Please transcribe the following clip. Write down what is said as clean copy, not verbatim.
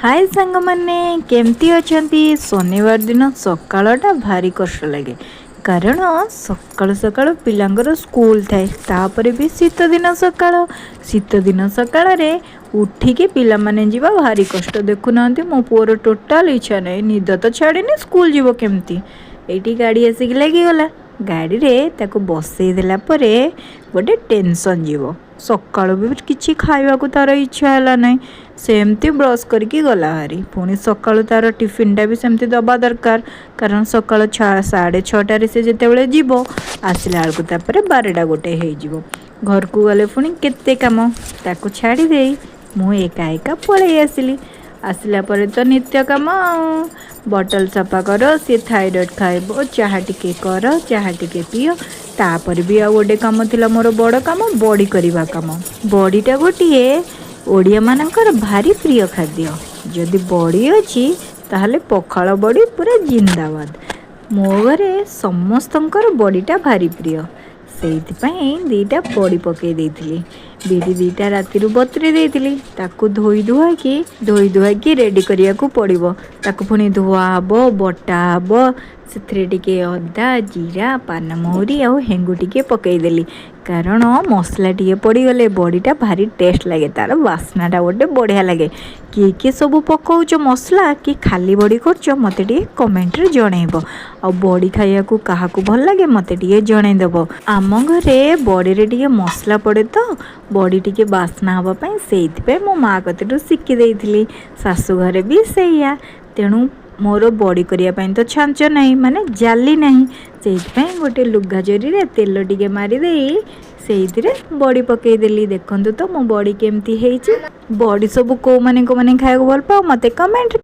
ହାଏ ସାଙ୍ଗମାନେ, କେମିତି ଅଛନ୍ତି? ଶନିବାର ଦିନ ସକାଳଟା ଭାରି କଷ୍ଟ ଲାଗେ, କାରଣ ସକାଳୁ ସକାଳୁ ପିଲାଙ୍କର ସ୍କୁଲ ଥାଏ। ତାପରେ ବି ଶୀତ ଦିନ ସକାଳ। ଶୀତ ଦିନ ସକାଳରେ ଉଠିକି ପିଲାମାନେ ଯିବା ଭାରି କଷ୍ଟ। ଦେଖୁନାହାନ୍ତି, ମୋ ପୁଅର ଟୋଟାଲ ଇଚ୍ଛା ନାହିଁ। ନିଦ ତ ଛାଡ଼ିନି, ସ୍କୁଲ ଯିବ କେମିତି? ଏଇଠି ଗାଡ଼ି ଆସିକି ଲାଗିଗଲା। ଗାଡ଼ିରେ ତାକୁ ବସେଇ ଦେଲା ପରେ ଗୋଟେ ଟେନସନ୍ ଯିବ। ସକାଳୁ ବି କିଛି ଖାଇବାକୁ ତାର ଇଚ୍ଛା ହେଲା ନାହିଁ। ସେମିତି ବ୍ରସ୍ କରିକି ଗଲା ଭାରି। ପୁଣି ସକାଳୁ ତାର ଟିଫିନ୍ଟା ବି ସେମିତି ଦେବା ଦରକାର, କାରଣ ସକାଳ 6:30ରେ ସେ ଯେତେବେଳେ ଯିବ, ଆସିଲା ବେଳକୁ ତାପରେ 12ଟା 1 ହେଇଯିବ। ଘରକୁ ଗଲେ ପୁଣି କେତେ କାମ। ତାକୁ ଛାଡ଼ି ଦେଇ ମୁଁ ଏକା ଏକା ପଳେଇ ଆସିଲି। ଆସିଲା ପରେ ତ ନିତ୍ୟ କାମ ଆଉ। ବଟଲ ସଫା କର, ସିଏ ଥାଇରଏଡ଼ ଖାଇବ, ଚାହା ଟିକେ କର, ଚାହା ଟିକେ ପିଅ। ତାପରେ ବି ଆଉ ଗୋଟେ କାମ ଥିଲା ମୋର, ବଡ଼ କାମ, ବଡ଼ି କରିବା କାମ। ବଡ଼ିଟା ଗୋଟିଏ ଓଡ଼ିଆମାନଙ୍କର ଭାରି ପ୍ରିୟ ଖାଦ୍ୟ। ଯଦି ବଡ଼ି ଅଛି, ତାହେଲେ ପଖାଳ ବଡ଼ି ପୁରା ଜିନ୍ଦାବାଦ। ମୋ ଘରେ ସମସ୍ତଙ୍କର ବଡ଼ିଟା ଭାରି ପ୍ରିୟ। ସେଇଥିପାଇଁ 2ଟା ବଡ଼ି ପକାଇ ଦେଇଥିଲି। ବିରି 2ଟା ରାତିରୁ ବତୁରେଇ ଦେଇଥିଲି। ତାକୁ ଧୋଇ ଧୁଆକି ରେଡ଼ି କରିବାକୁ ପଡ଼ିବ। ତାକୁ ପୁଣି ଧୁଆ ହେବ, ବଟା ହେବ। ସେଥିରେ ଟିକେ ଅଦା, ଜିରା, ପାନମହୁରି ଆଉ ହେଙ୍ଗୁ ଟିକେ ପକାଇଦେଲି, କାରଣ ମସଲା ଟିକେ ପଡ଼ିଗଲେ ବଡ଼ିଟା ଭାରି ଟେଷ୍ଟ ଲାଗେ। ତା'ର ବାସ୍ନାଟା ଗୋଟେ ବଢ଼ିଆ ଲାଗେ। କିଏ କିଏ ସବୁ ପକାଉଛ ମସଲା କି ଖାଲି ବଡ଼ି କରୁଛ, ମୋତେ ଟିକେ କମେଣ୍ଟରେ ଜଣେଇବ। ଆଉ ବଡ଼ି ଖାଇବାକୁ କାହାକୁ ଭଲ ଲାଗେ, ମୋତେ ଟିକେ ଜଣେଇଦେବ। ଆମ ଘରେ ବଡ଼ିରେ ଟିକେ ମସଲା ପଡ଼େ ତ, ବଡ଼ି ଟିକେ ବାସ୍ନା ହେବା ପାଇଁ। ସେଇଥିପାଇଁ ମୋ ମା କତିରୁ ଶିଖି ଦେଇଥିଲି। ଶାଶୁ ଘରେ ବି ସେଇଆ। ତେଣୁ ମୋର ବଡ଼ି କରିବା ପାଇଁ ତ ଛାଞ୍ଚ ନାହିଁ, ମାନେ ଜାଲି ନାହିଁ। ସେଇଥିପାଇଁ ଗୋଟେ ଲୁଗା ଜରିରେ ତେଲ ଟିକେ ମାରିଦେଇ ସେଇଥିରେ ବଡ଼ି ପକାଇଦେଲି। ଦେଖନ୍ତୁ ତ ମୋ ବଡ଼ି କେମିତି ହେଇଛି। ବଡ଼ି ସବୁ କେଉଁମାନେ କେଉଁମାନେ ଖାଇବାକୁ ଭଲ ପାଅ, ମୋତେ କମେଣ୍ଟ